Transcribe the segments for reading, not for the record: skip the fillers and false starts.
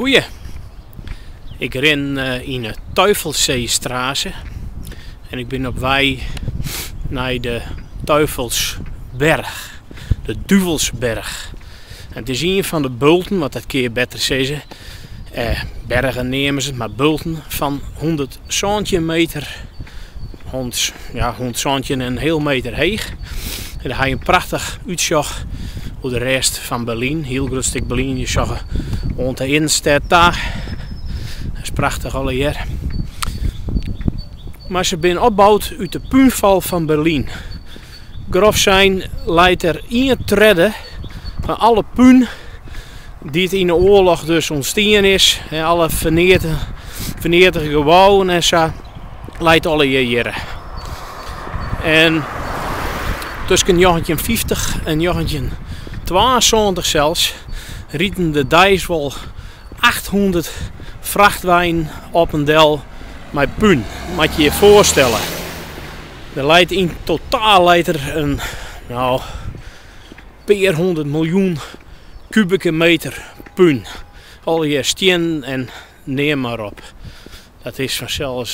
Goeie. Ik rin yn 'e Teufelseestraße en ik bin op wei nei de Teufelsberg, de Duvelsberch. En it is ien fan de bulten, want dat kinne je better sizze, bergen neame se it, mar bulten fan 117 meter, ja, 117 en in heal meter heech. En dêr ha je in prachtich útsjoch oer de rest fan Berlyn, hiel grut stik Berlyn. Je sjogge oant de Innenstêd ta. Dat is prachtich allegear. Mar se binne opboud út de púnfal fan Berlyn. Grof sein leit der ien tredde fan alle pún dy't yn de oarloch dus ûntstien is, alle ferneatige gebouwen en sa, leit allegear hjirre. En tusken 1950 en 1972 sels rieden der deis wol 800 frachtweinen op en del mei pún. Moat je je foarstelle. Der leit yn totaal leit der in no, pear hûndert miljoen kubike meter pún. Allegear stiennen en neam mar op. Dat is fansels,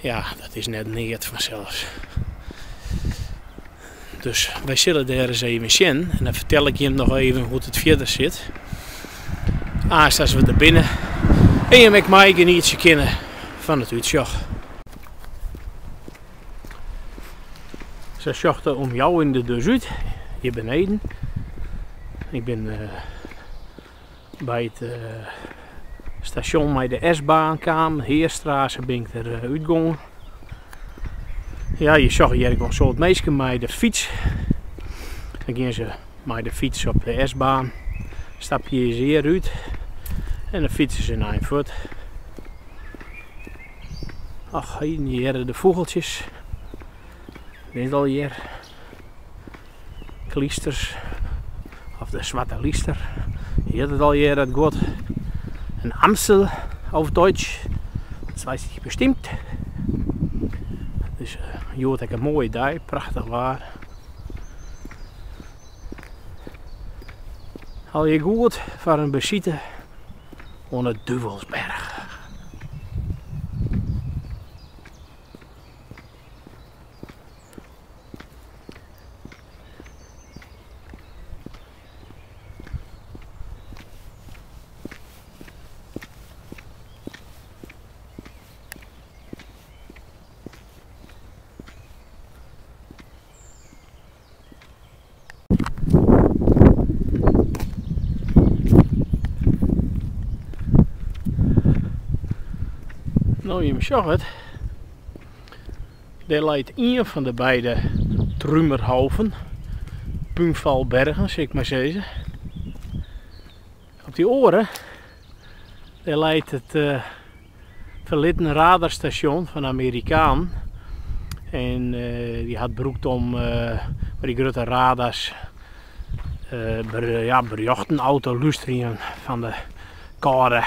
ja, dat is net neat fansels. Dus wy sille dêr ris even sjen en dan fertel ik jim noch even hoe't it fierder sit. Aanst as we der binne en jim ek meigenietsje kinne fan it útsjoch. Sa sjocht de omjouwing der dus út, hjir beneden. Ik bin by it stasjon mei de S-baan kaam, Heerstraße, bin ik der útgongen. Ja, je sjogge hjir ek wol in soad minsken mei de fyts. Dan gean se mei de fyts op de S-baan, stapje je hjir út en dan fytse se nei in fuort. Ach, hjir de fûgeltsjes. Dit al hjir. Klysters. Of de swarte lyster. Hjit it al hjir dat guod. In Amsel auf Deutsch. Dat weiß ich bestimmt. Dus hjoed ek in moaie dei, prachtich waar. Allegear goed foar in besite oan de Duvelsberch. No, jim sjogge it. Dêr leit ien fan de beide Trümmerhaufen, púnfalbergen, sil ik mar sizze. Op dy oare, dêr leit it ferlitten radarstasjon fan de Amerikanen. En dy hat brûkt om mei dy grutte radars ja, berjochten ôf te lústerjen fan de kâlde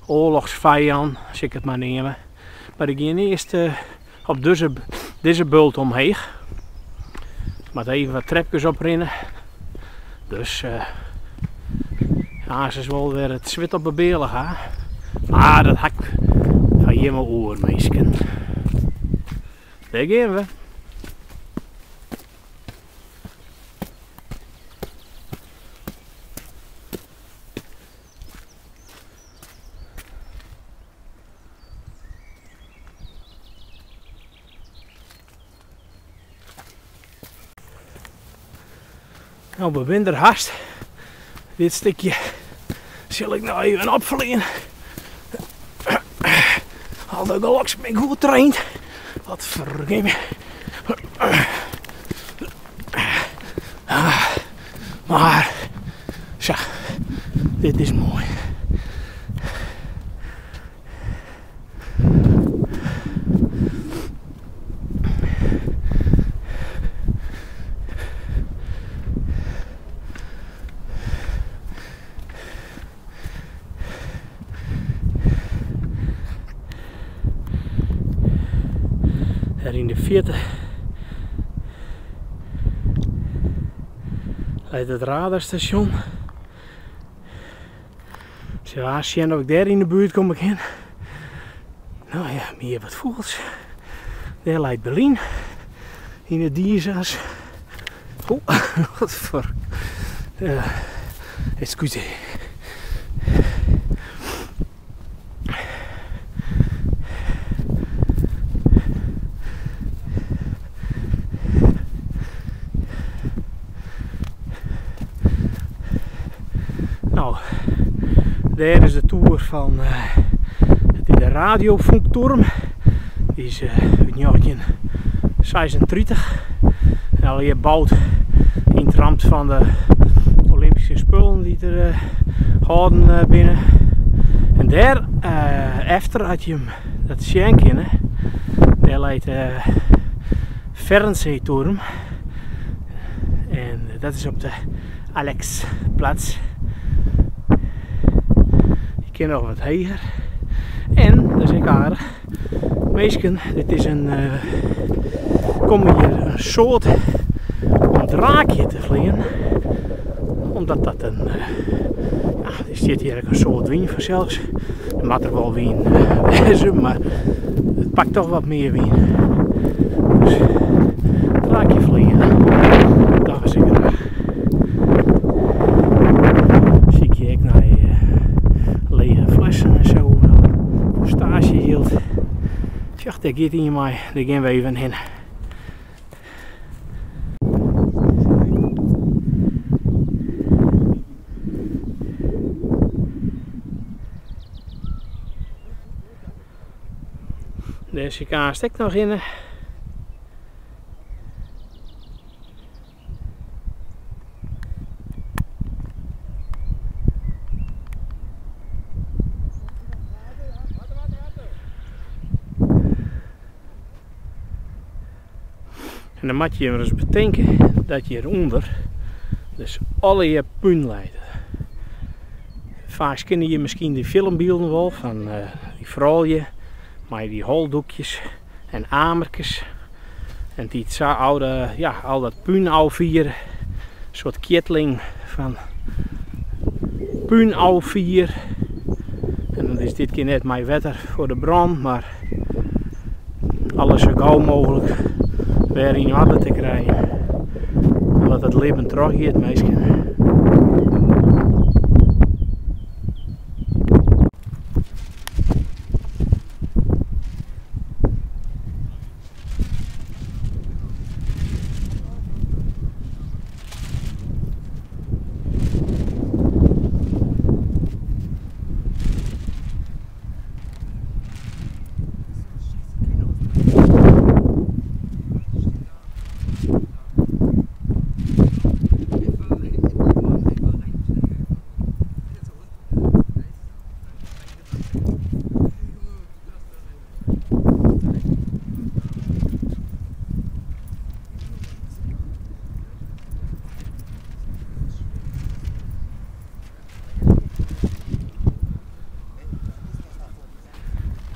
oarlochsfijân, sil ik it mar neame. Mar ik gean earst op dizze, dizze bult omheech. Moat even wat trepkes oprinne. Dus aanst is wol wer it swit op de bealich, ha. Mar dat ha ik foar jimme oer, minsken. Dêr gean we. No, we binne der hast. Dit stikje sil ik no even opflean. Aldergeloks bin ik goed traind. Wat fergimme. Mar, sa, dit is moai. Dêr yn de fierte leit it radarstasjon. Sille we sjen of ik dêr yn de buert komme kin. No ja, mear wat fûgels. Dêr leit Berlyn yn de dizas. Oh, wat foar. Excuse. No, dêr is de toer fan de Radiofunkturm. Dy is út 1936 en allegear boud yn it ramt fan de Olympyske Spullen dy't der hâlden binne. En dêr efter, as je him dat sjen kinne, dêr leit de Fernsehturm. En dat is op de Alexplatz. Je kin noch wat heger. En, dat is ek aardich, minsken, dit is in, komme hjir in soad om draakje te fleanen. Omdat dat in, ja, der stiet hjir ek in soad wyn fansels. Der moat der wol wyn wêze, mar it pakt toch wat mear wyn. Dus draakje fleane, dat was ik graach. Sykje ek nei lege flessen en sa oeral. Foar staasjejild. Sjoch, dêr giet ien mei. Dêr gean we even hinne. Dêr sil ik aanst ek noch hinne. En dan moat je je ris betinke dat hjirûnder dus allegear pún leit. Faaks kenne je miskien dy filmbylden wol fan dy froulju mei dy holdoekjes en amerkes. En dy't sa oude, ja, al dat pún ôffiere. In soart kjitling fan pún ôffier. En dan is dit kear net mei wetter foar de brân, mar alles sa gau mooglik wer yn oarder te krijen. Omdat it libben trochgiet, minsken.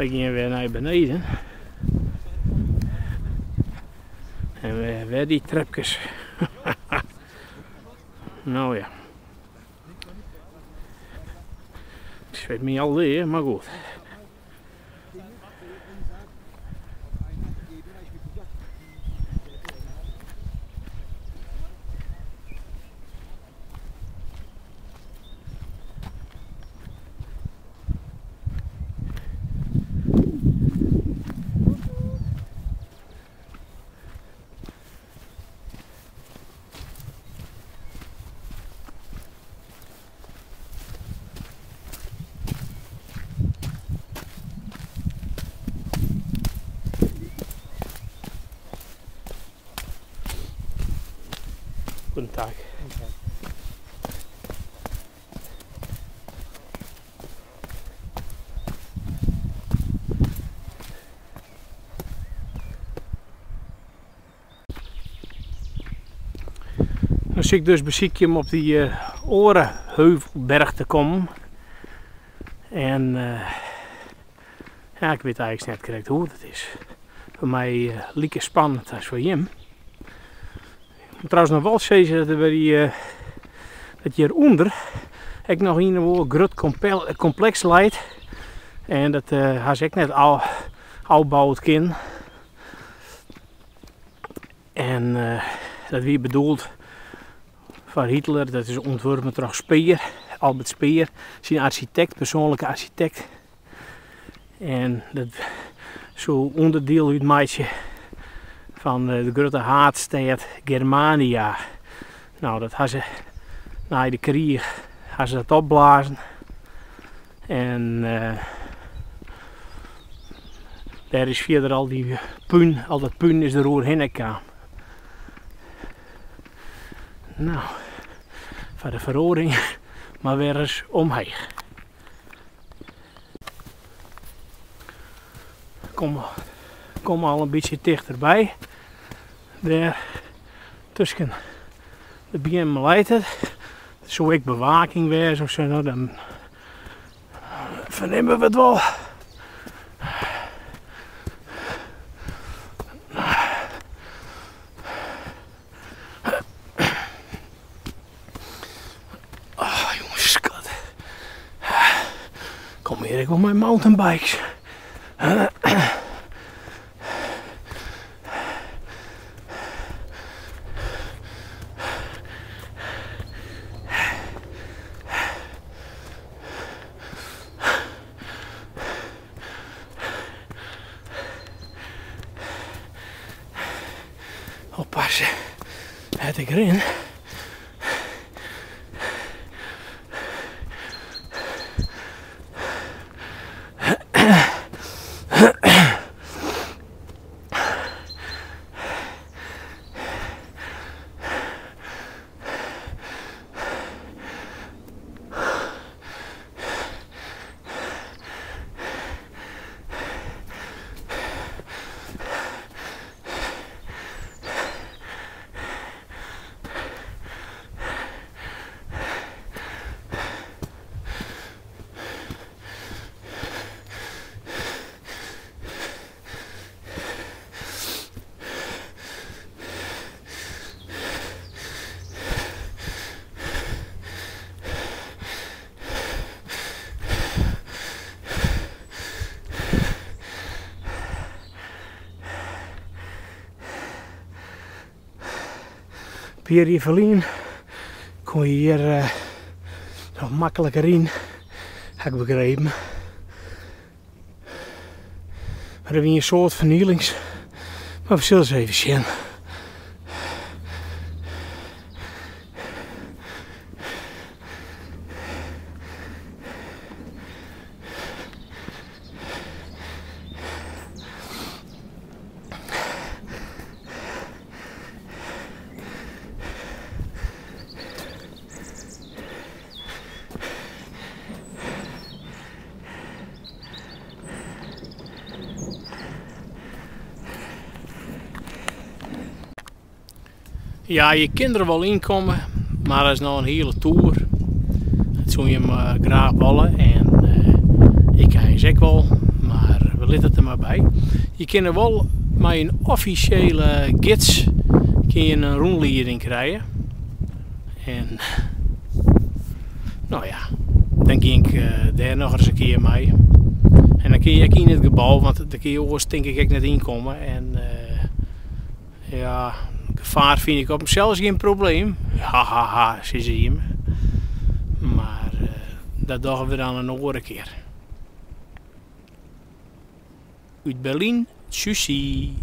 Wy gean wer nei beneden. En wer dy trepkes. No ja. Ik sweet my al dea, mar goed. Guten Tag. Dan sil ik dus besykje om op dy oare heuvelberch te kommen. En ja, ik wit eigentlik net krekt hoe it is. Foar my like spannend as foar jim. Ik moet trouwens noch wol sizze dat der by dy, dat hjirûnder ek noch ien of oar grut kompleks leit. En dat ha se ek net ôfboud kinnen. En dat wie bedoeld foar Hitler, dat is ûntwurpen troch Speer, Albert Speer, syn arsjitekt, persoanlike arsjitekt. En dat soe ûnderdiel útmeitsje fan de grutte haadstêd Germania. Nou, dat ha se nei de kriich ha se dat opblazen. En dêr is fierder al dy pún, al dat pún is der oerhinne kaam. Nou, foar de feroaring mar wer ris omheech. Kom, kom al in bytsje tichterby. Dêr tusken de beammen leit it. Der soe ek bewaking wêze of sa, no dan fernimme we it wol. Oh, jongens, skat. Kom hier ek wol mei mountainbikes. Oppasse dat ik rin. Pear jier ferlyn kon je hjir noch makliker yn, ha ik begrepen. Mar der wie in soad fernielings. Mar we sille ris even sjen. Ja, je kinne der wol yn komme, mar dat is noch in hiele toer. Dat soe je mar graach wolle en ik eins ek wol, mar we litte it der mar by. Je kinne wol mei in offisjele gids kinne je in rûnlieding krije. En no ja, dan gean ik dêr noch ris in kear mei. En dan kinne je ek yn it gebou, want dêr kinne je oars tink ik ek net yn komme. En ja, gefaar fyn ik op himsels gjin probleem. Hahaha, sizze jimme. Mar dat dogge we dan in oare kear. Ut Berlyn, tjussi!